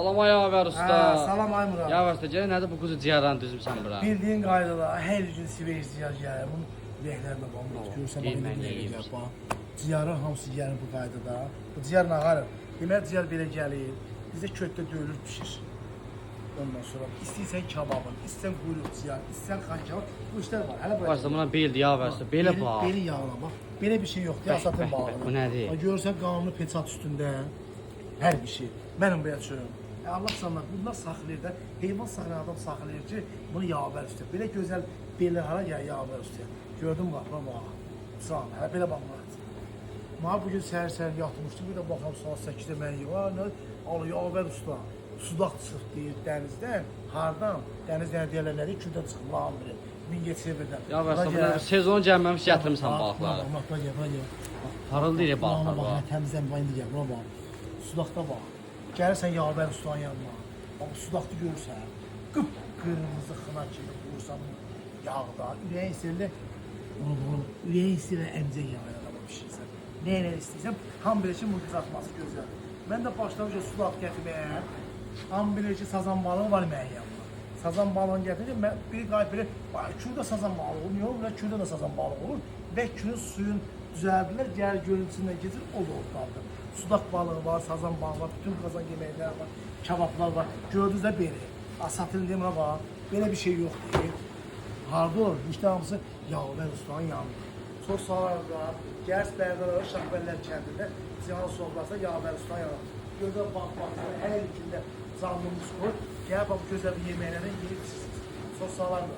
Salam ay Yavər usta. Hə, salam ay Murad. Yavər usta, gəl nədir bu quzu ciyarlarını düzmüsən bura? Bildiğin qaydada hər gün siveç ciyar gəlir. Bunun lehlərinə bax, Murad, görürsən bax, Yeməni indi belə yeyir. gəlir, bax. Ciyarın hamısı gəlir bu qaydada. Bu ciyar nağarır. Deməli ciyar belə gəlir. Bizdə kötdə döyülür, pişir. Ondan sonra istəyirsən kababın, istəyirsən quyruq ciyar, istəyirsən xan kabab, bu işlər var. Hələ Yavər usta, buna beldir Yavər usta, belə bax. Beli yağına bax. Belə bir şey yoxdur. Bəh, Asatın bəh, bəh, bağını. bu nədir? Bax, görürsən qanuni peçat üstündə hər bir şey. Mənim bu açıyorum. Allah canlar bunlar saxlayır da. Heyvan saxlayan adam saxlayır ki, bunu yavər üstə. Belə gözəl belə hara gəlir yavər üstə. Gördüm bax, buna bax. Can, hələ belə bax Murad. Mənə bu gün səhər-səhər yatmışdım, bir də baxıram saat 8-də mən yeyirəm. Nə? Al yavər usta. Sudaq çıxıb deyir dənizdən. Hardan? Dəniz nə deyirlər, nədir? Kürdə çıxıb lağım biri. Mingəçevirdən. Yavər usta, bu nədir? Sezon gəlməmiş gətirmisən balıqları. Bax, bax, gəl, bax, gəl. Bax, Parıldayır balıqlar bax, bax. nə təmizlən, bax, indi gəl, buna bax. Sudaqda bax. Gəlirsən Yavər ustanın yanına. Bax, bu sudaqda görürsən. Qıpqırmızı xına kimi vurursan bu yağda. Ürəyin istəyir, onu bunu, ürəyin istəyir əmcək yağı adama pişirirsən. Nə elə istəyirsən, ham bilir ki, bunun qızartması gözəldir. Mən də başlamışam sudaq gətirməyə. Ham bilir ki, sazan balığı var mənim yanımda. Sazan balığını gətirir, mən bir qayıb bilir, bax, kürdə sazan balığı olur, niyə olur? Kürdə də sazan balığı olur və kürün suyun düzəldilər, gəlir gölün içindən keçir, o da otlardır. Sudaq balığı var, sazan balığı var, bütün qazan yeməkləri var, kabablar var. Gördünüz də belə. Asatın deyim, buna bax, belə bir şey yoxdur. Harda olur? İşte hamısı Yavər ustanın yanında. Çox sağ olun. Gərs Bərdələr, Şahbəllər kəndində Cihan Sobrası Yavər ustanın yanında. Gözəl bağ bağçası hər gündə canlı muskul. Gəl bax bu gözəl bir yeməklərdən yeyib içirsiniz. Çox sağ olun.